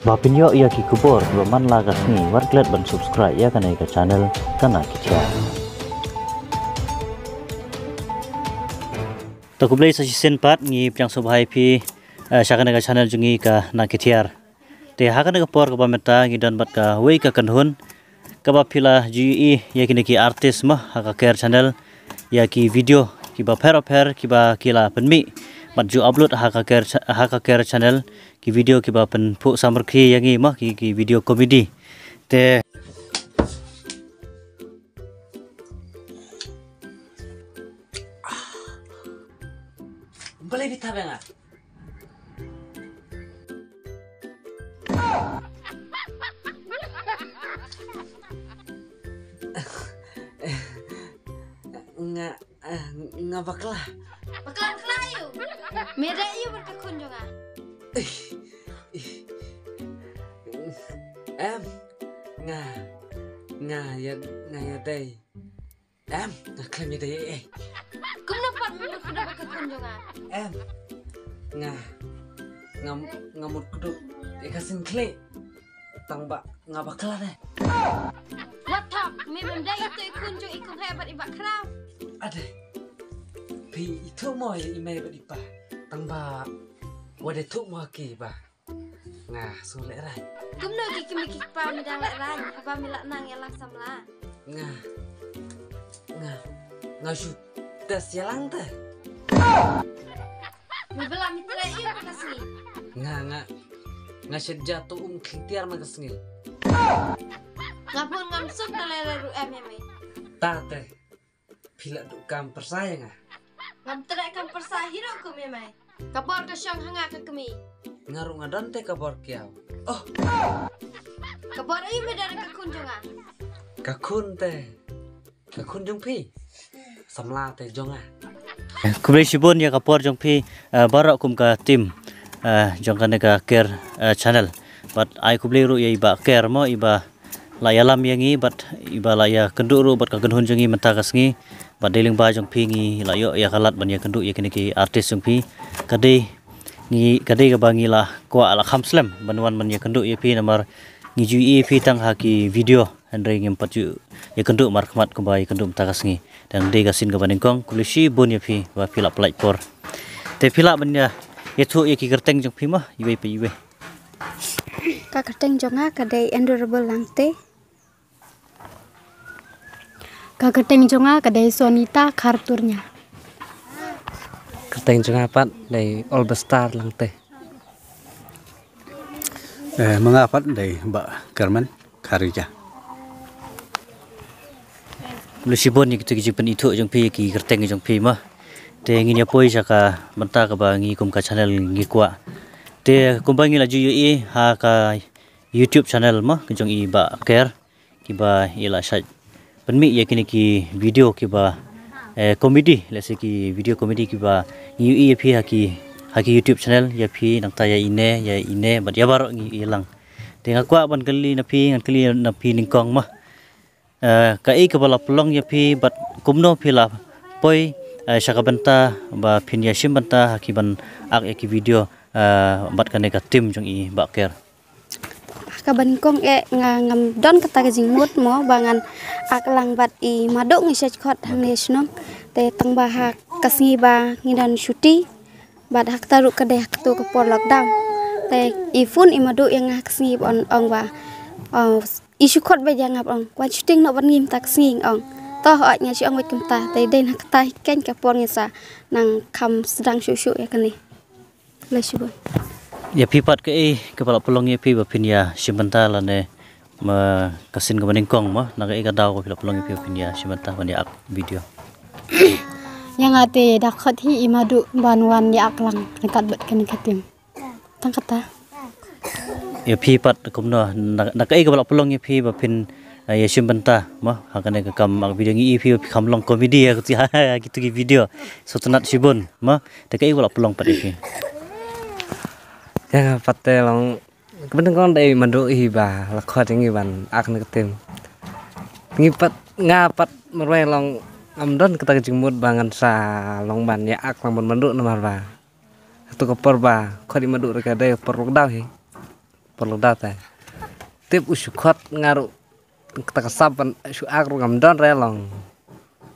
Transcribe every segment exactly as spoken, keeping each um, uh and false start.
Ba pynïoh ïa ki khubor kiba man la ka sngi, wat klet ban subscribe ïa kane ka channel ka Na Ki Thiar. To khublei sa shisien pat, ngi pdiang sngewbha ïa phi, eh, sha kane ka channel jong ngi ka Na Ki Thiar. Te ha kane ka por kaba mynta ngi don bad kawei ka kynhun kaba phi la ju ïohi ïa kine ki artist mo ha ka Ker channel, ïa ki video kiba pher bapher kiba ki la pynmih bad ju upload ha ka Ker cha-, ha ka Ker channel, ki video kiba pynphuh samrkhie ïa ngi mo, ki, ki video comedy. Te Balei bita benga? Nga, eh, nga bakla. Bakla bakla aïu? Me dei aïu bad ka khun jong nga? Em, nga, nga ïa, nga ïadei. Em, nga khlem ïadei ei ei. Kumno pat me mut kdup bad ka khun jong nga? Em, nga, nga, nga mut kdup ïa ka sien khlieh. Tang ba nga bakla de. Wat thok, me mem dei ïa i khun jong i kong heh bad i bah khraw. Ade. Phi ithuh mo ïa i mei bad i pa. Tang ba wat ithuh mo ki ba nga shu lehraiñ. Kumno ki kmie ki kpa me dang lehraiñ haba me la nang ïalang samla? Nga, nga, nga shu test ïalang te. Me ba la me treh ïa ka sngi. Nga, nga, nga shet ja to um khlieh tiar ma ka sngi. Nga pun ngam suk na lehraiñ ruh em ïa me. Ta te. Phi la duh kam pyrsa ïa nga. Ngam treh kam pyrsa hi ruh kum ïa me. Ka bor ka shong ha nga ka kmie. Nga ruh nga don te ka bor kiaw. Oh. Ka bor aïu me don ka khun jong nga? Ka khun te. Ka khun jong phi. Samla te jong nga. Khublei shibun ïa ka por jong phi, eh, baroh kum ka team, eh, jong kane ka Ker, eh, channel. Bad ai khublei ruh ïa i bah Ker mo, i ba la ïalam ïa ngi bad i ba la ïakynduh ruh bad ka kynhun jong ngi mynta ka sngi. Bad dei lyngba jong phi ngi la ïoh ïa ka lad ban ïakynduh ïa kine ki artist jong phi. Ka dei ngi, ka dei kaba ngi la kwah, la kham slem ban wan ban ïakynduh ïa phi namar ngi ju ïohi ïa phi tang ha ki video, hynrei ngim pat ju ïakynduh markhmat kumba ïakynduh mynta ka sngi. Te dei ka sien kaba nyngkong, khublei shibun ïa phi ba phi la pynlait por. Te phi lah ban ïa, ïathuh ïa ki kyrteng jong phi mo, iwei pa iwei. Ka kyrteng jong nga ka dei Endurable Langte. Ka kyrteng jong nga ka dei Sonita Kharturnya. Kyrteng jong nga pat dei Olbestar Langte. Eh, ma nga pat dei Bah Kerman Kharija. Khublei shibun ïa kito ki jingpynithuh jong phi, ki kyrteng jong phi mo. Te ngin ïa poi sha ka bynta kaba ngi kum ka channel ngi kwah. Te kumba ngi la ju ïohi ha ka YouTube channel mo, ka jong i Bah Ker, kiba i la shait pynmih ïa kine ki video kiba, eh, comedy, lehse ki video comedy kiba ngi ïohi ïa phi ha ki, ha ki YouTube channel, ïa phi nangta ïa ine, ïa ine, bad ïa baroh ngi ïohi lang. Te nga kwah ban kylli na phi, ngan kylli na phi nyngkong mo. Eh, kaei kaba la pynlong ïa phi bad kumno phi la poi, eh, sha ka bynta ba phin ïashim bynta ha ki ban ak ïa ki video, eh, bad kane ka team jong i Bah Ker. Kaba nyngkong eh nga ngam don kata ka jingmut mo ba ngan ak lang bad i Madu, ngi shait khot hangne shnong. Te tang ba ha ka sngi ba ngi don shuti bad ha kata ruh ka dei ha kato ka por lockdown. Te i phone i Madu ïa nga ha ka sngi ba ong, ong ba, oh, i shu khot beit ïa nga ba ong, wan shooting noh bad ngi mynta ka sngi, ong. To hooid, nga shu ong beit kumta. Te dei na kata hi keiñ ka por ngi sa nang kham sdang shuh shuh ïa kane. Khublei shibun. Ïa phi pat kaei kaba la pynlong ïa phi ba phin ïashim bynta lane ma ka sien kaba nyngkong mo, na kaei ka daw ba phi la pynlong ïa phi ba phin ïashim bynta ban ïa ak video? Ïa nga te da khot hi i Madu ban wan ïa ak lang ryngkat bad kane ka team. Tang kata. Ïa phi pat kumno, na, na kaei kaba la pynlong ïa phi ba phin, eh, ïashim bynta mo ha kane ka kam ak video? Ngi ïohi ïa phi ba phi kham long comedy ïa kito, ïa kito ki video. Sngewtynnat shibun mo. Te kaei ba la pynlong pat ïa phi? Ïa nga pat te long, kaba nyngkong dei i Madu hi ba la khot ïa ngi ban ak na ka team. Ngi pat, nga pat marwei long ngam don kata ka jingmut ba ngan sa long ban ïa ak lang bad Madu namar ba kato ka por ba khot i Madu ruh ka dei ka por lockdown hi. por lockdown te. Tip u shu khot nga ruh, kata ka sap ban shu ak ruh ngam don re long.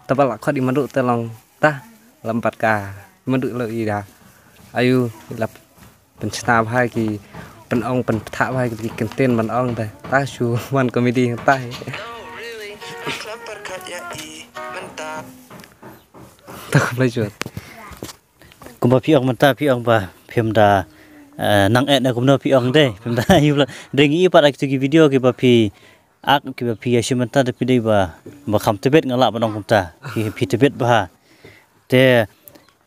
Te ba la khot i Madu te long, ta, lam pat ka Madu lo i da. Ayu, i la pynchna bha ki, pynong pynptha bha ki kyntien ban ong te. Ta shu wan comedy ta. Ta ka play shot. Kumba phi ong mynta phi ong ba phim da, eh, nang eh na kumno phi ong de, phim da yu la. Deng i pat ak tu ki video kiba phi ak kiba phi ïa shim mynta da phi dei ba, ba kham tebet nga lah ban ong kumta. Phi, phi tebet bha. Te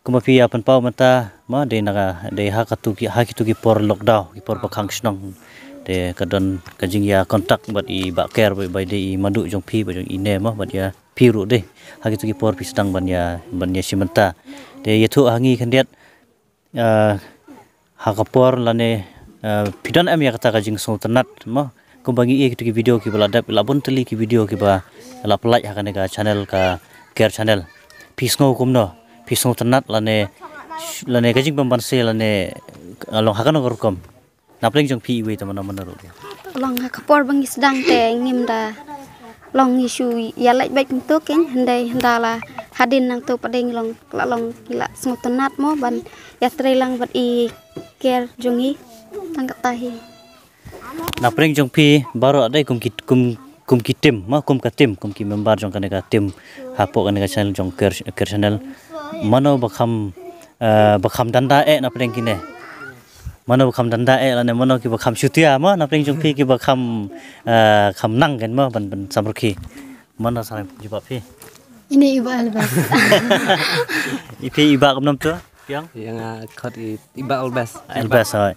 kumba phi ïa pynpaw mynta ma dei na ka, dei ha ka tu ki, ha ki tu ki por lockdown, ki por ba khang shnong. Te ka don ka jingïa contact bad i Bah Ker bad, bad dei i Madu jong phi bad jong i ne ma bad ïa phi ruh dei. Ha ki tu ki por phi sdang ban ïa, ban ïa shim mynta. Te ïathuh ha ngi khyndiat, eh, ha ka por lane, eh, phi don em ïa kata ka jingsngewtynnat mo. Kumba ngi ïa kitu ki video kiba la dep, la bun tylli ki video kiba la pynlait ha kane ka channel, ka Ker channel. Phi sngew kumno, phi sngewtynnat lane, lane ka jingbymbanse lane, eh, long ha kano ka rukom. Napdeng jong phi iwei te mano mano ruh. Long ha ka por ba ngi sdang te ngim da long ngi shu ïa lait bad kumto kein, hynrei hynda la hadien nangto pat dei ngi long, la long ngi la sngewtynnat mo ban ïatrei lang bad i Ker jong ngi. Tang kata hi. Napdeng jong phi baroh dei kum ki, kum, kum ki team mo, kum ka team, kum ki member jong kane ka team hapoh kane ka channel jong Ker, Ker channel. Mano ba kham, eh, ba kham danda eh napdeng kine. Mano ba kham danda eh lane mano kiba kham shutia mo, napdeng jong phi kiba kham, eh, kham nang kein mo ban, ban samrkhie. Mano sa jubab phi? Ine i Bah Albert. I phi i Bah kumno to? Piang? Ïa nga khot i, i Bah Albert. Albert, hoi.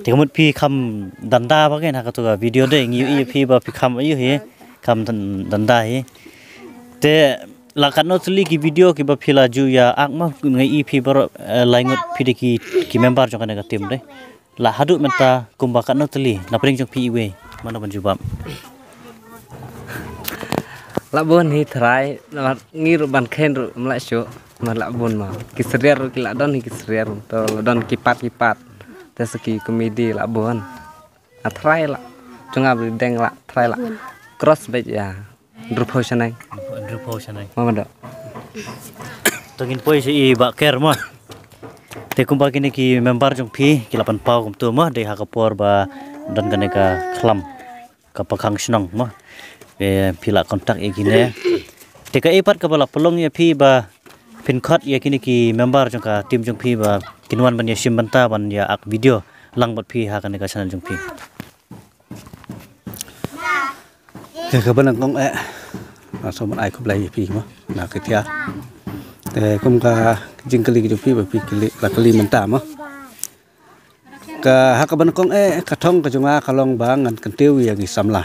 Te ka mut phi kham danda ba kein ha katu ka video dei ngi ïohi phi ba phi kham ïohi. Kham dan-, danda hi. Te la katno tylli ki video kiba phi la ju ïa ak ma ngi ïohi phi baroh, eh, lai ngut phi dei ki, ki member jong kane ka team dei. La haduh mynta kumba katno tylli napdeng jong phi iwei. Mano ban jubab. La bun hi trai, la ngi ruh ban khein ruh mlak shuh. Ma la bun ma. Ki serial ruh ki la don hi ki serial. To la don ki part ki part. Te sa ki comedy la bun. A trai la. Jong nga bri deng la trai la. Cross beit ïa. Hynriewphew shaneng. Hynriewphew shaneng. Mo mado. To ngin poi sha i Bah Ker mo. Te kumba kine ki member jong phi ki la pynpaw kumto mo dei ha ka por ba don kane ka khlam kaba khang shnong mo. Phi la contact ïa kine. Te kaei pat kaba la pynlong ïa phi ba phin khot ïa kine ki member jong ka team jong phi ba kin wan ban ïa shim bynta ban ïa ak video lang bad phi ha kane ka channel jong phi. Te kaba nyngkong eh nga sngewbha ban ai khublei ïa phi mo na ka jingïa. Te kum ka jingkylli ka jong phi ba phi kylli, la kylli mynta mo. Ka ha kaba nyngkong eh ka thong ka jong nga ka long ba ngan kyntiew ïa ngi samla.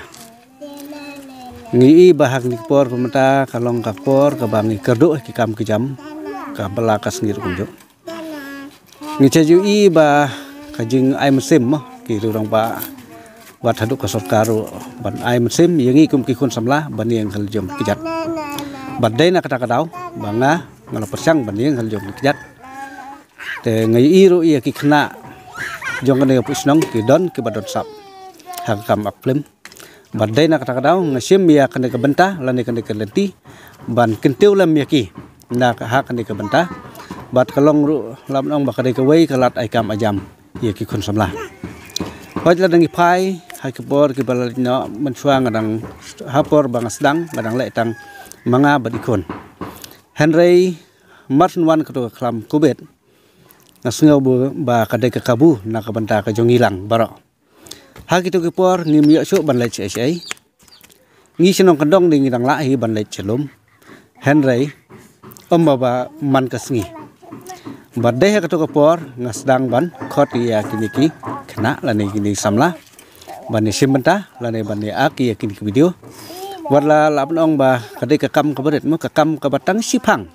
Ngi i ba ha kine ki por ba mynta ka long ka por kaba ngi kyrduh ki kam ki jam kaba la ka sngi ruh kumjuh. Ngi sa ju i ba ka jingai mynsiem mo ki riew rangbah bad haduh ka sorkar ruh ban ai mynsiem ïa ngi kum ki khun samla ban ïeng ha la jong ki kjat. Bad dei na kata ka daw ba nga nga la pyrshang ban ïeng ha la jong ki kjat. Te nga ïohi ruh ïa ki khynnah jong kane ka pud shnong ki don kiba don sap ha ka kam ak phlim. Bad dei na kata ka daw nga shim ïa kane ka bynta lane kane ka lynti ban kyntiew lem ïa ki na ka, ha kane ka bynta. Bad ka long ruh la ban ong ba ka dei kawei ka lad ai kam ai jam ïa ki khun samla. Hooid lada ngi phai ha ki por kiba la leit noh mynshuwa nga dang ha por ba nga sdang nga dang leh tang ma nga bad i khun. Hynrei mar shu wan katu ka khlam Covid nga sngew ba ka dei ka kabu na ka bynta ka jong ngi lang baroh. Ha kitu ki por ngim ïoh shuh ban leit shaei shaei. Ngi shnong kyndong dei ngi dang lah hi ban leit sha lum. Hynrei ym ba man ka sngi. Bad dei ha katu ka por nga sdang ban khot ïa kine ki khynnah lane kine ki samla ban ïa shim bynta lane ban ïa ak ïa kine ki video. Wat la lah ban ong ba ka dei ka kam kaba rit mo, ka kam kaba tang shiphang.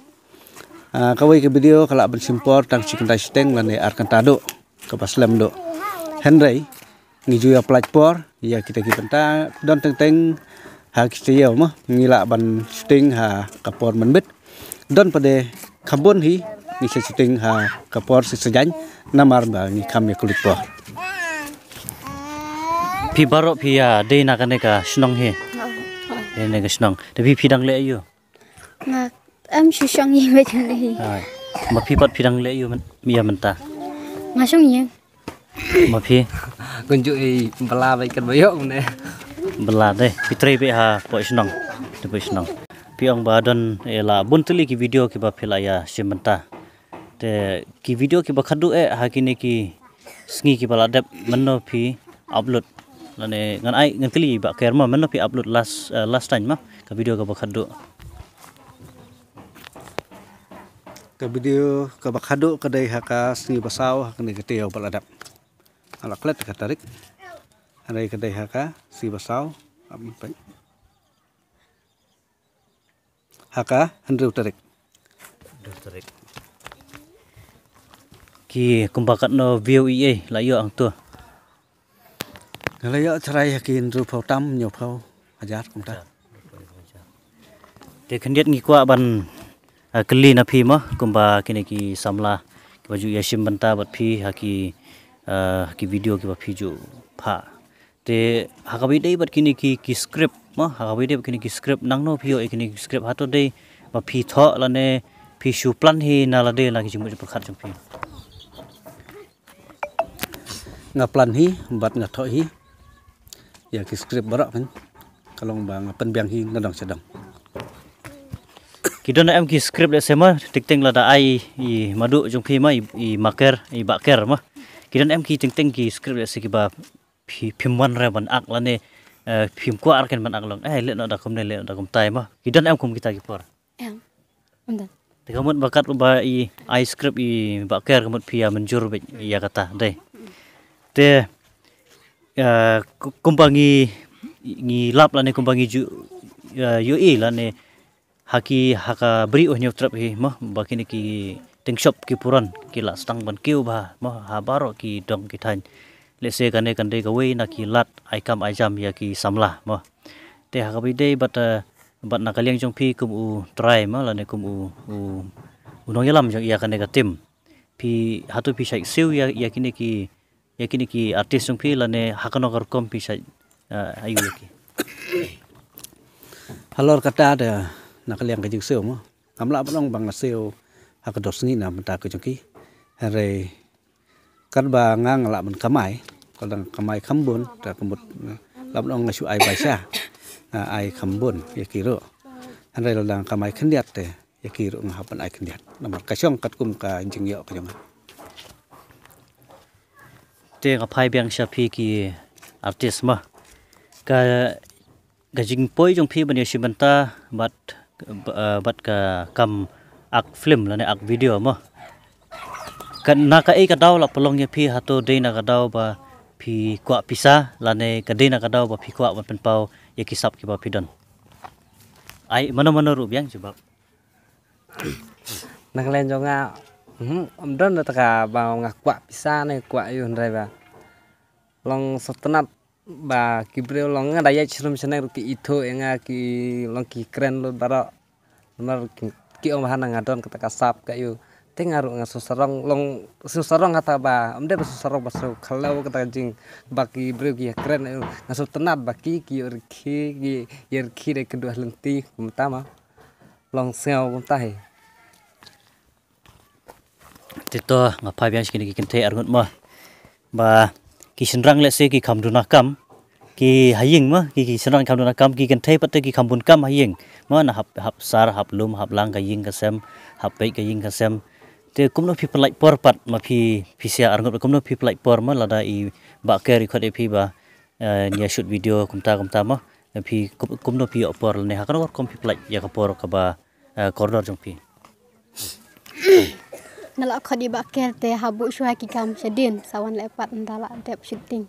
Ah, kawei ka video ka lah ban shim por tang shi kynta shiteng lane ar kynta duh kaba slem duh. Hynrei ngi ju ïa pynlait por ïa kita ki bynta, don teng teng ha kita ïew mo ngi lah ban shooting ha ka por mynmiet. Don pat de kham bun hi ngi sa shooting ha ka por shi sajan namar ba ngi kham ïa kylluid por. Phi baroh phi ïa dei na kane ka shnong hi. Dei na ka shnong. Te phi phi dang leh aiu? Nga em shu shong ïa bad jong hi. Ai. Ma phi pat phi dang leh aiu men- ïa mynta? Nga shong ïa. Ma phi? Kunju i bala bad kan bayok ne. Bala dei. Phi trei bad ha poi shnong. Te poi shnong. Phi ong ba don ïa la bun tylli ki video kiba phi la ïa shim mynta. Te ki video kiba khadduh eh ha kine ki sngi kiba la dep mynno phi upload? Lane ngan ai ngan kylli Bah Ker ma mynno phi upload last, eh, last time ma ka video kaba khadduh? Ka video kaba khadduh ka dei ha ka sngi ba saw ha kane ka taïew ba la dep. Nga la klet ka tarik. Hynrei ka dei ha ka sngi ba saw. Am pek. Ha ka hynriew tarik. Hynriew tarik. Ki kumba katno view i ei la ïoh hangto? Nga la ïoh tharai ha ki hynriew phew tam hynñiew phew hajar kumta. Te khyndiat ngi kwah ban, eh, kylli na phi mo kumba kine ki samla kiba ju ïa shim bynta bad phi ha ki, eh, ki video kiba phi ju phah. Te ha kaba ïadei bad kine ki, ki script mo, ha kaba ïadei bad kine ki script, nangno phi ïoh ïa kine ki script, hato dei ba phi thoh lane phi shu plan hi na lade na ki jingmut jingpyrkhat jong phi? Nga plan hi bad nga thoh hi ïa ki script baroh kan. Ka long ba nga pynbiang hi na dong sha dong. Ki don em ki script lehse ma, teng teng lada ai i madu jong phi ma, i, i Bah Ker, i Bah Ker ma. Ki don em ki teng teng ki script lehse kiba phi, phim wan re ban ak lane, eh, phim kwah re ken ban ak long. Eh, leh noh da kumne, leh noh da kumtai ma. Ki don em kum kita ki por? Em. Em don. Te ka mut ba katba i ai script i Bah Ker ka mut phi ïa mynjur bad ïa kata dei. Te, eh, ku- kumba ngi, ngi lap lane kumba ngi ju, eh, ïohi lane ha ki, ha ka Bri U Hynñiewtrep hi mo, ba kine ki tyngshop ki puron ki la sdang ban kiew bha mo ha baroh ki dong ki thaiñ. Lehse kane kan dei kawei na ki lad ai kam ai jam ïa ki samla mo. Te ha kaba ïadei bad, eh, bad na ka liang jong phi kum u trai mo lane kum u, u, u nongïalam jong ïa kane ka team, phi hato phi shait siew ïa, ïa kine ki, ïa kine ki artist jong phi lane ha kano ka rukom phi shait, eh, aiu ïa ki? Halor kata da na ka liang ka jingsiew mo, ngam lah ban ong ba nga siew ha ka dor sngi na bynta ka jong ki. Hynrei katba nga nga lah ban kamai, ka dang kamai kham bun, te ka mut lah ban ong nga shu ai bai sha, nga ai kham bun ïa ki ruh. Hynrei lada nga kamai khyndiat te ïa ki ruh nga hap ban ai khyndiat namar ka shong katkum ka jingïoh ka jong nga. Te nga phai biang sha phi ki artist ma, ka, ka jingpoi jong phi ban ïa shim bynta bad, eh, bad ka kam ak film lane ak video ma, ka na kaei ka daw la pynlong ïa phi, hato dei na ka daw ba phi kwah pisa lane ka dei na ka daw ba phi kwah ban pynpaw ïa ki sap kiba phi don? Ai mano mano ruh biang jubab. Na ka liang jong nga, hmm, ym don da ka ba nga kwah pisa ne kwah aiu, hynrei ba long sngewtynnat ba ki briew long nga da ïaid shlem shaneng ruh ki ithuh ïa nga, ki long ki kren lut baroh. Namar ki, ki ong ba hana nga don kata ka sap ka aiu. Te nga ruh nga sngewsarong long, sngewsarong kata ba ym dei ba sngewsarong ba sngewkhlaw kata ka jing ba ki briew ki ïa kren aiu. Nga sngewtynnat ba ki, ki ïoh rkhie, ki ïa rkhie da ka duh lynti kumta ma. Long sngew kumta hi. Te to nga phai biang sha kine ki kynthei arngut mo, ba ki shynrang lehse ki kham duna kam, ki ha ïing mo, ki, ki shynrang kham duna kam, ki kynthei pat te ki kham bun kam ha ïing mo, na hap, hap sar, hap lum, hap lang ka ïing ka sem, hap peit ka ïing ka sem. Te kumno phi pynlait por pat ma phi, phi sha arngut, kumno phi pynlait por ma lada i Bah Ker i khot ïa phi ba, eh, ïa shoot video kumta kumta ma, phi kum- kumno phi ïoh por lane ha kano ka rukom phi pynlait ïa ka por kaba, eh, kordor jong phi? Nga la khot i Bah Ker te ha buh shuwa ki kam shadien sa wan leh pat ynda la dep shooting.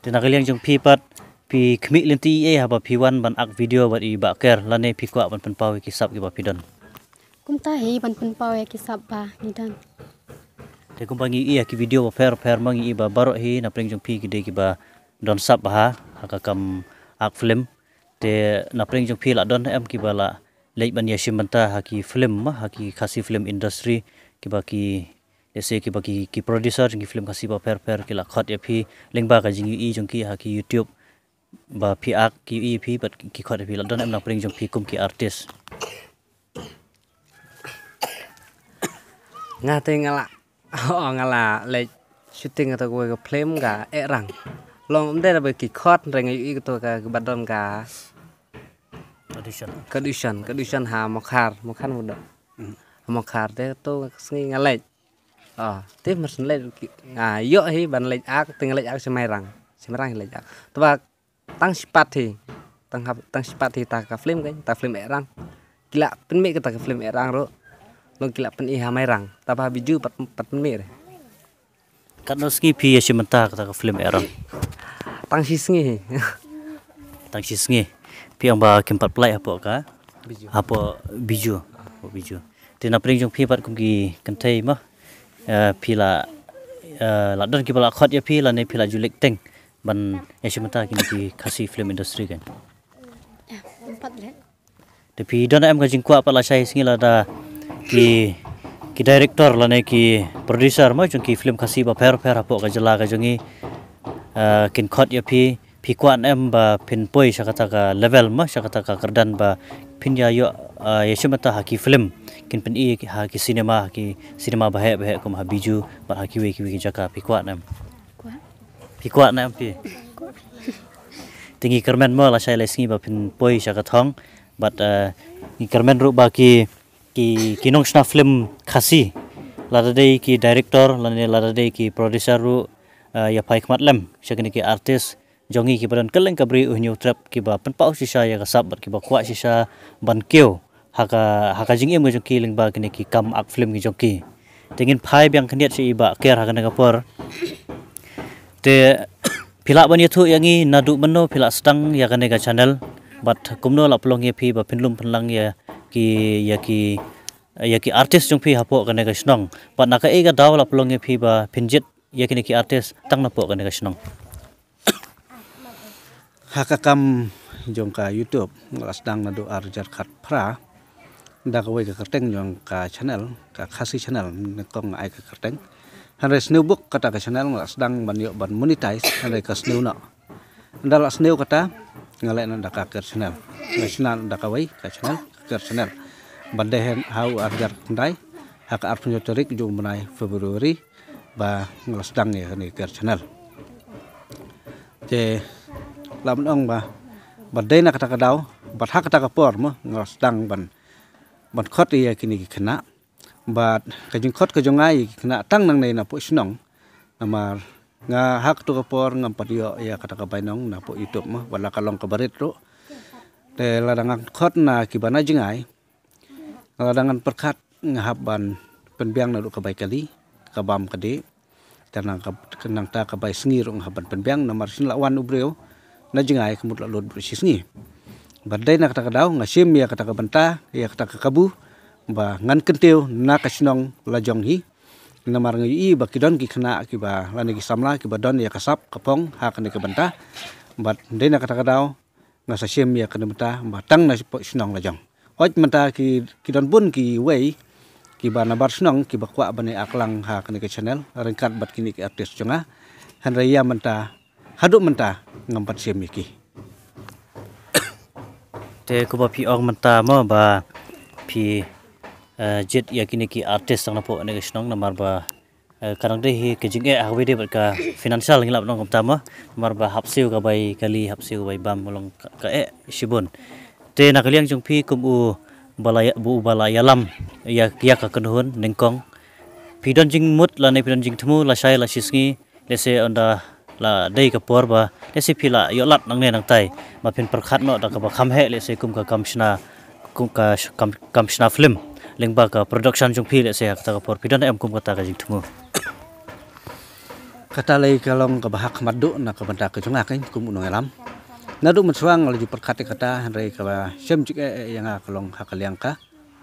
Te na ka liang jong phi pat, phi khmih lynti ei haba phi wan ban ak video bad i Bah Ker lane phi kwah ban pynpaw ïa ki sap kiba phi don? Kumta hi ban pynpaw ïa ki sap ba ngi don. Te kumba ngi ïohi ïa ki video bapher bapher ma ngi ïohi ba baroh hi na pdeng jong phi ki dei kiba don sap bha ha ka kam ak film. Te na pdeng jong phi la don em kiba la leit ban ïa shim bynta ha ki film ma, ha ki Khasi film industry, kiba ki, Let's say kiba ki, ki producer jong ki film Khasi bapher bapher ki la khot ïa phi lyngba ka jingïohi jong ki ha ki YouTube, ba phi act, ki ïohi ïa phi bad ki khot ïa phi, la don em na pdeng jong phi kum ki artist? Nga te nga la, oh, nga la leit shooting kata kawei ka film ka Ehrang. Long ym dei ba ki khot, hynrei nga ïohi kato ka, kaba don ka audition, ka audition, ka audition ha Mawkhar, Mawkhar Mudo. Hmm. Ha Mawkhar te kato ka sngi nga leit. Oh, te mar shu leit ki, nga ïoh hi ban leit act, te nga leit act sha Mairang. Sha Mairang hi leit act. Te ba tang shipat hi. Tang hap, tang shipat hi ta ka film kan, ta film Ehrang. Ki la pynmih kata ka film Ehrang ruh. Long ki la pyni ha Mairang. Te ba ha Biju pat, pat pynmih re. Katno sngi phi ïashim bynta kata ka film Ehrang? Tang shi sngi hi. Tang shi sngi. Phi ong ba kim pat pynlait hapoh ka? Biju. Hapoh Biju. Hapoh Biju. Te na pdeng jong phi pat kum ki kynthei mo, eh, phi la, eh, la don kiba la khot ïa phi lane phi la ju leit teng ban ïashim bynta kine ki Khasi film industry kan? Eh, empat lah. Te phi don em ka jingkwah pat lashai sngi lada ki, ki director lane ki producer mo jong ki film Khasi bapher bapher hapoh ka jylla ka jong ngi, eh, kin khot ïa phi, phi kwah em ba phin poi sha kata ka level mo, sha kata ka kyrdan ba phin ïa ïoh, eh, ïashim bynta ha ki film, kin pyni ha ki cinema, ha ki cinema baheh baheh kum ha Biju bad ha kiwei kiwei ki jaka, phi kwah em? Kwah. Phi kwah em phi? Kwah. Te ngi kyrmen mo lashai lai sngi ba phin poi sha ka thong. Bad, eh, ngi kyrmen ruh ba ki, ki, ki nongshna film Khasi, lada dei ki director lane lada dei ki producer ruh, eh, ïa phai khmat lem sha kine ki artist jong ngi kiba don kylleng ka bri U Hynñiewtrep, kiba pynpaw shisha ïa ka sap bad kiba kwah shisha ban kiew ha ka, ha ka jingim ka jong ki lyngba kine ki kam act film ki jong ki. Te ngin phai biang khyndiat sha i Bah Ker ha kane ka por. Te phi lah ban ïathuh ïa ngi naduh mynno phi la sdang ïa kane ka channel, bad kumno la pynlong ïa phi ba phin lum pynlang ïa ki, ïa ki, ïa ki artist jong phi hapoh kane ka shnong, bad na kaei ka daw la pynlong ïa phi ba phin jied ïa kine ki artist tang napoh kane ka shnong? Ha ka kam jong ka YouTube nga la sdang naduh ar hajar khatphra da kawei ka kyrteng jong ka channel, ka Khasi Channel, nyngkong nga ai ka kyrteng. Hynrei sniewbok kata ka channel nga la sdang ban ïoh ban monetize, hynrei ka sniew noh. Ynda la sniew kata nga leh noh da ka Ker Channel. Nga shna noh da kawei ka channel, ka Ker Channel. Ban dei ha u ar hajar khyndai, ha ka arphew hynñiew tarik jong u bnai February, ba nga la sdang ïa kane ka Ker Channel. Te lah ban ong ba, ba dei na kata ka daw bad ha kata ka por mo nga la sdang ban, ban khot ïa kine ki khynnah. Bad ka jingkhot ka jong nga ïa ki khynnah tang nangne napoh shnong. Namar nga ha kato ka por ngam pat ïoh ïa kata ka bainong napoh YouTube mo, wat la ka long kaba rit ruh. Te lada nga khot na kiba na jngai, lada ngan pyrkhat nga hap ban pynbiang naduh ka bai kali, ka bam ka dih. Te nang ka, nangta ka bai sngi ruh nga hap ban pynbiang, namar shu la wan u briew na jngai ka mut la lut bad shi sngi. Bad dei na kata ka daw nga shim ïa kata ka bynta, ïa kata ka kabu ba ngan kyntiew na ka shnong lajong hi. Namar nga ïohi ba ki don ki khynnah kiba lane ki samla kiba don ïa ka sap ka phong ha kane ka bynta. Bad dei na kata ka daw nga sa shim ïa kane ka bynta ba tang na shnong lajong. Hooid mynta ki, ki don bun kiwei kiba nabar shnong kiba kwah ban ïa aklang ha kane ka channel ryngkat bad kine ki artist jong nga. Hynrei ïa mynta, haduh mynta ngam pat shim ïa ki. Te kumba phi ong mynta mo ba phi, eh, jied ïa kine ki artist tang napoh kane ka shnong namar ba, eh, ka dang dei hi ka jingeh ha kawei de bad ka financial ngi lah ban ong kumta mo. Namar ba hap siew ka bai kali, hap siew ka bai bam, long ka, ka eh shibun. Te na ka liang jong phi kum u ba la ïa, u ba la ïalam ïa, ïa ka kynhun nyngkong, phi don jingmut lane phi don jingthmu lashai la shi sngi, lehse ynda la dei ka por ba lehse phi la ïoh lad nangne nangtai, ma phin pyrkhat noh da kaba kham heh lehse kum ka kam shna, kum ka sh-, kam, kam shna film lyngba ka production jong phi, lehse ha kata ka por phi don em kum kata ka jingthmu? Kata lei ka long kaba hak mat duh na ka bynta ka jong nga kein kum u nongïalam. Naduh mynshuwa nga la ju pyrkhat ïa kata, hynrei kaba shem jingeh ïa nga ka long ha ka liang ka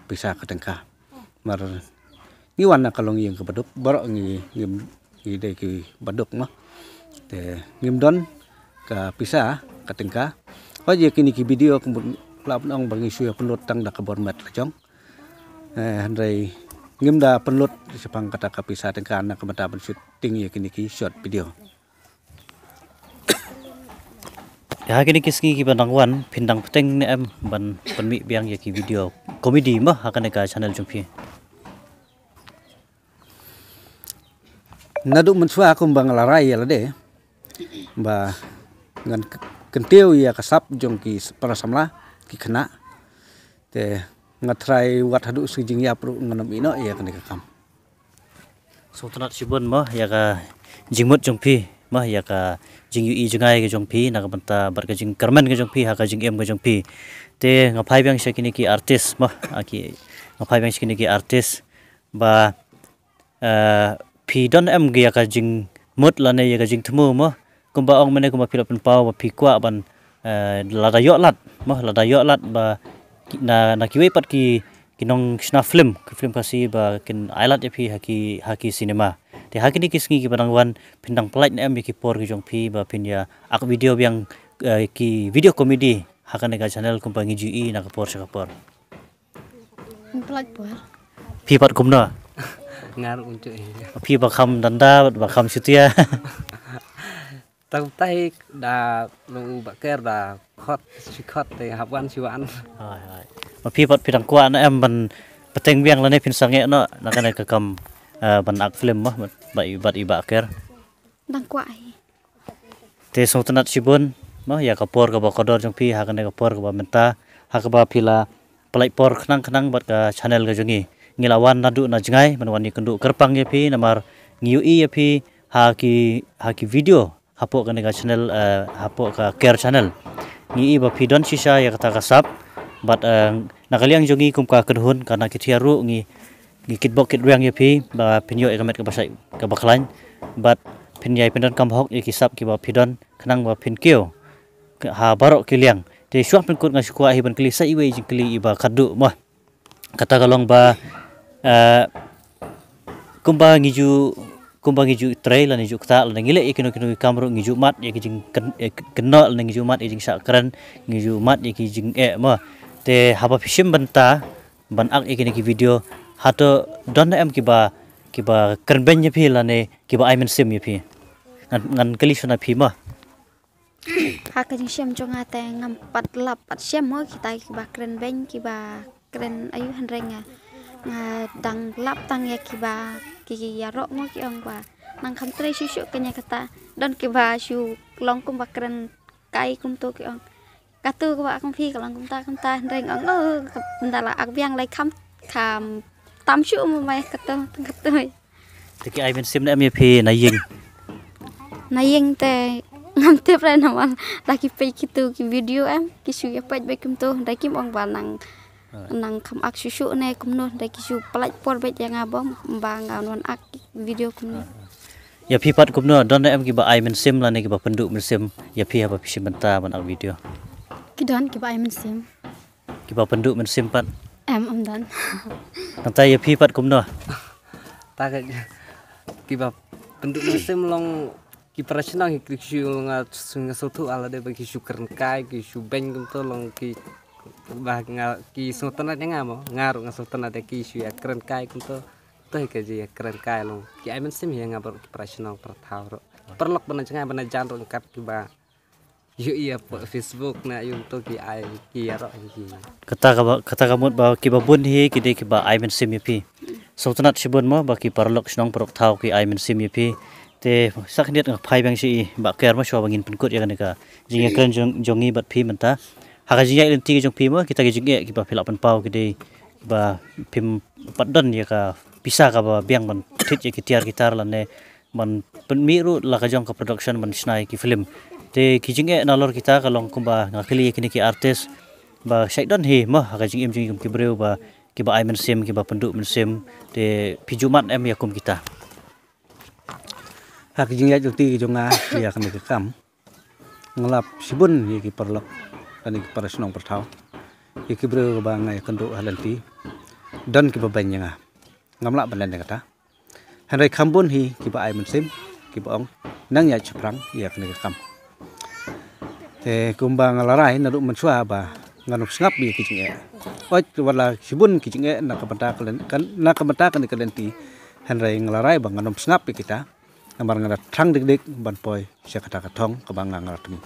pisa ka tyngka. Mar ngi wan na ka longïing kaba duk, baroh ngi, ngi, ngi dei kiba duk mo. Te ngim don ka pisa ka tyngka. Hooid ïa kine ki video ka mut lah ban ong ba ngi shu ïa pynlut tang da ka bor met lajong. Eh, hynrei ngim da pynlut shaphang kata ka pisa tyngka na ka bynta ban shooting ïa kine ki short video. Ha kine ki sngi kiba dang wan, phin dang bteng ne em ban pynmih biang ïa ki video comedy mo ha kane ka channel jong phi? Naduh mynshuwa kumba nga la rai ïa lade ba ngan k-, kyntiew ïa ka sap jong ki para samla, ki khynnah. Te nga tharai wat haduh shi jingïap ruh ngan ym ïeh noh ïa kane ka kam. Sngewtynnat shibun mo ïa ka jingmut jong phi, mo ïa ka jingïohi jngai ka jong phi na ka bynta bad ka jingkyrmen ka jong phi ha ka jingim ka jong phi. Te nga phai biang sha kine ki artist mo, ha ki, nga phai biang sha kine ki artist ba, eh, phi don em ïa ka jingmut lane ïa ka jingthmu mo, kumba ong mynne kumba phi la pynpaw ba phi kwah ban, eh, lada ïoh lad mo, lada ïoh lad ba ki, na, na kiwei pat ki, ki nongshna film, ki film Khasi ba kin ai lad ïa phi ha ki, ha ki cinema. Te ha kine ki sngi kiba dang wan phin dang pynlait ne em ïa ki por ki jong phi ba phin ïa ak video biang, eh, ki video comedy ha kane ka channel kumba ngi ju ïohi na ka por sha ka por? Phi pat kumno? Nga ruh un ju ïohi. Phi ba kham danda, ba kham shutia. Tang tai da long u Bah Ker da khot, shi khot te hap wan shi wan. Hai, hai. Ma phi pat phi dang kwah ne em ban bteng biang lane phin sangeh noh na kane ka kam, eh, ban ak film mo bad i, bad i Bah Ker? Dang kwah hi. Te sngewtynnat shibun mo ïa ka por kaba kordor jong phi ha kane ka por kaba mynta, ha kaba phi la pynlait por khnang khnang bad ka channel ka jong ngi. Ngi la wan naduh na jngai ban wan ïakynduh kyrpang ïa phi namar ngi ïohi ïa phi ha ki, ha ki video hapoh kane ka channel, eh, hapoh ka Ker channel. Ngi ïohi ba phi don shisha ïa kata ka sap bad, eh, na ka liang jong ngi kum ka kynhun ka na ki tiar ruh ngi ngi kitbok kitrwiang ïa phi ba phin ïoh ïa ka met kaba shait kaba khlaiñ bad phin ïai pyndonkam hok ïa ki sap kiba phi don khnang ba phin kiew ha baroh ki liang. Te shuwa pynkut nga shu kwah hi ban kylli sa iwei i jingkylli iba khatduh mo. Kata ka long ba, eh, kumba ngi ju, kumba ngi ju trei lane ju ktah lane ngi leh ïa kino kino ki kam ruh ngi ju mad ïa ki jingkynnoh lane ngi ju mad ïa ki jingshah kren, ngi ju mad ïa ki jingeh mo. Te haba phi shim bynta ban ak ïa kine ki video, hato don ne em kiba, kiba kren beiñ ïa phi lane kiba ai mynsiem ïa phi? Ngan, ngan kylli shwa na phi mo. Ha ka jingshem jong nga te ngam pat lap pat shem mo kita kiba kren beiñ kiba kren ayu, hynrei nga, nga dang lap tang ïa kiba ki ïaroh mo ki ong ba nang kham trei shuh shuh kane kata. Don kiba shu long kumba kren kai kumto ki ong. Katu kaba ak phi ka long kumta kumta, hynrei nga ong, oh, ka, nda la ak biang lai kham, kham tam shuh mo mai katu, katu. Te ki ai mynsiem ne em ïa phi na ïing? Na ïing te ngam tip re namar la ki peit kitu ki video em, ki shu ïa peit beit kumto, hynrei kim ong ba nang, nang kham ak shuh shuh ne kumno, hynrei ki shu pynlait por beit ïa nga bom ba ngan wan ak video kumno. Ïa phi pat kumno, don ne em kiba ai mynsiem lane kiba pynduh mynsiem ïa phi haba phi shim bynta ban ak video? Ki don kiba ai mynsiem. Kiba pynduh mynsiem pat? Em, em don. Nangta ïa phi pat kumno? Ta ka kiba pynduh mynsiem long ki para shnong hi, ki shu, nga, nga sngewthuh ha lade ba ki shu kren kai, ki shu beiñ kumto, long ki ba nga, ki sngewtynnat ïa nga mo, nga ruh nga sngewtynnat ïa ki shu ïa kren kai kumto. To hi ka jingïakren kai long ki ai mynsiem hi ïa nga baroh ki para shnong para thaw ruh. Paralok ba na jngai ba na jan ruh kat kiba ïohi ïa pdeng Facebook na ïoh to ki ai ki ïaroh hi ki. Kata ka ba, kata ka mut ba kiba bun hi ki dei kiba ai mynsiem ïa phi. Sngewtynnat shibun mo ba ki paralok shnong paralok thaw ki ai mynsiem ïa phi. Te sa khyndiat nga phai biang sha i Bah Ker mo shuwa ba ngin pynkut ïa kane ka jingïakren jong, jong ngi bad phi mynta. Ha ka jingïaid lynti jong phi mo, kita ki jingeh kiba phi lah pynpaw ki dei ba phim pat don ïa ka pisa kaba biang ban thied ïa ki tiar ki tar lane ban pynmih ruh la ka jong ka production ban shna ïa ki film. Te ki jingeh nalor kita ka long kumba nga kylli ïa kine ki artist ba shait don hi mo ha ka jingim jong ki briew ba kiba ai mynsiem, kiba pynduh mynsiem, te phi ju mad em ïa kum kita? Ha ka jingïaid lynti jong nga ïa kane ka kam, nga lap shibun ïa ki paralok lane ki para shnong para thaw, ïa ki briew ba nga ïakynduh ha lynti. Don kiba beiñ ïa nga, ngam lah ban len ïa kata. Hynrei kham bun hi kiba ai mynsiem, kiba ong nang ïaid shaphrang ïa kane ka kam. Te kumba nga la rai naduh mynshuwa ba ngan ym sngap ïa ki jingeh. oi wat la shibun ki jingeh na ka bynta ka lynti, na ka bynta kane ka lynti. Hynrei nga la rai ba ngan ym sngap ïa kita. Namar nga la thrang dik dik ban poi sha kata ka thong kaba nga nga la tmu.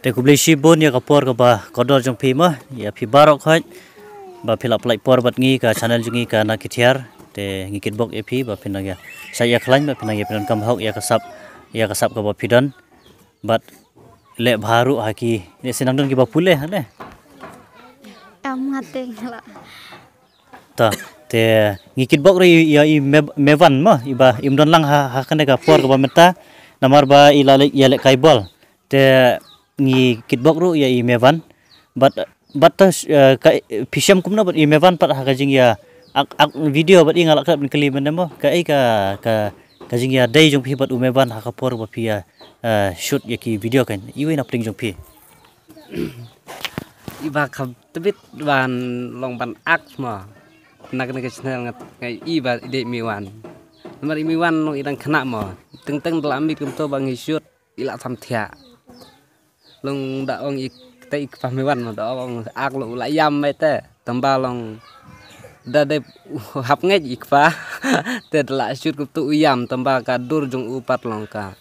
Te khublei shibun ïa ka por kaba kordor jong phi mo, ïa phi baroh khoit ba phi la pynlait por bad ngi ka channel jong ngi ka Na Ki Thiar. Te ngi kitbok ïa phi ba phin nang ïa sa ïa khlaiñ ba phin nang ïa phin donkam hok ïa ka sap, ïa ka sap kaba phi don. Bad leh bha ruh ha ki, leh sien nang don kiba pule ha leh. Em nga teng la. Ta, te ngi kitbok ruh ïa i Me-, Mevan mo, iba im don lang ha, ha kane ka por kaba mynta. Namar ba i la leh, ïa leh kai bol. Te ngi kitbok ruh ïa i Mevan. Bad, bad ta, eh, ka, phi shem kumno bad i Mevan pat ha ka jingïa ak, ak video bad i nga la klet ban kylli mynne mo. Kaei ka, ka, ka jingïadei jong phi bad u Mevan ha ka por ba phi ïa, eh, shoot ïa ki video kan. Iwei na pdeng jong phi. Iba kham tbit ban long ban ak mo. Na kane ka channel nga, nga i ba i dei Mevan. Namar i Mevan long i dang khynnah mo. Teng teng da la mih kumto ba ngi shoot i la tham thiah. Long da ong i te i kpa Mevan mo da ong ak long u la ïam mai te. Tang ba long da dei hap ngeit i kpa. Te da la shoot kumto u ïam tang ba ka dur jong u pat long ka.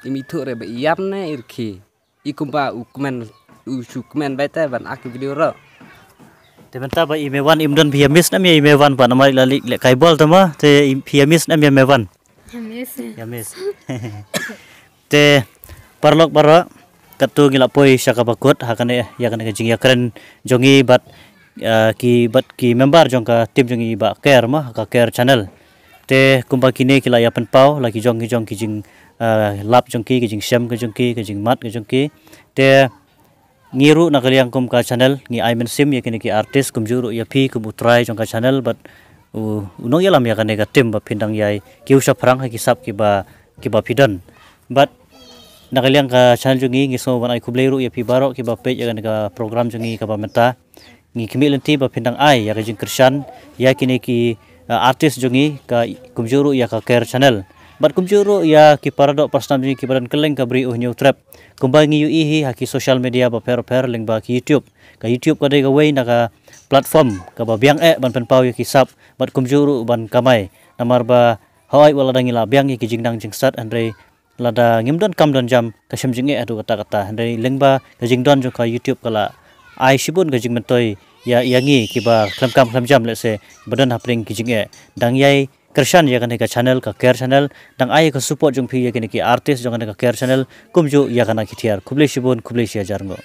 I mi thuh re ba i ïam ne i rkhie. I kumba u kmen, u shu kmen bai te ban ak video ro. Te mynta ba i Mevan im don phi ïa miss ne em ïa i Mevan ba namar i la leh, leh kai bol te mo, te i phi ïa miss ne em ïa Mevan. Ïa miss. Ïa miss. Te paralok baroh katto ngi la poi sha kaba kut ha kane ïa kane ka jingïakren jong ngi bad, eh, ki bad ki member jong ka team jong ngi ba Care mo, ka Care channel. Te kumba kine ki la ïa pynpaw la ki jong ki jong ki jing, eh, lap jong ki, ki jingshem ki jong ki, ki jingmat ki jong ki. Te ngi ruh na ka liang kum ka channel ngi ai mynsiem ïa kine ki artist kumjuh ruh ïa phi kum u trai jong ka channel bad u, u nongïalam ïa kane ka team ba phin dang ïai kiew shaphrang ha ki sap kiba, kiba phi don. Bad na ka liang ka channel jong ngi ngi sngew ban ai khublei ruh ïa phi baroh kiba peit ïa kane ka program jong ngi kaba mynta. Ngi khmih lynti ba phin dang ai ïa ka jingkyrshan ïa kine ki, uh, artist jong ngi ka kumjuh ruh ïa ka Care channel. Bad kumjuh ruh ïa ki paradoh parasnam jong ngi kiba don kylleng ka Bri U Hynñiewtrep. Kumba ngi ïohi hi ha ki social media bapher bapher lyngba ki YouTube. Ka YouTube ka dei kawei na ka platform kaba biang eh ban pynpaw ïa ki sap bad kumjuh ruh ban kamai. Namar ba hooid wat lada ngi la biang ïa ki jingnang jingstad hynrei lada ngim don kam don jam ka shem jingeh haduh katta katta. Hynrei lyngba ka jingdon jong ka YouTube ka la ai shibun ka jingmyntoi ïa, ïa ngi kiba khlem kam khlem jam lehse ba don hapdeng ki jingeh. Dang ïai kyrshan ïa kane ka channel, ka Care channel, dang ai ka support jong phi ïa kine ki artist jong kane ka Care channel kumjuh ïa ka Na Ki Thiar. Khublei shibun, khublei shi hajar nguh.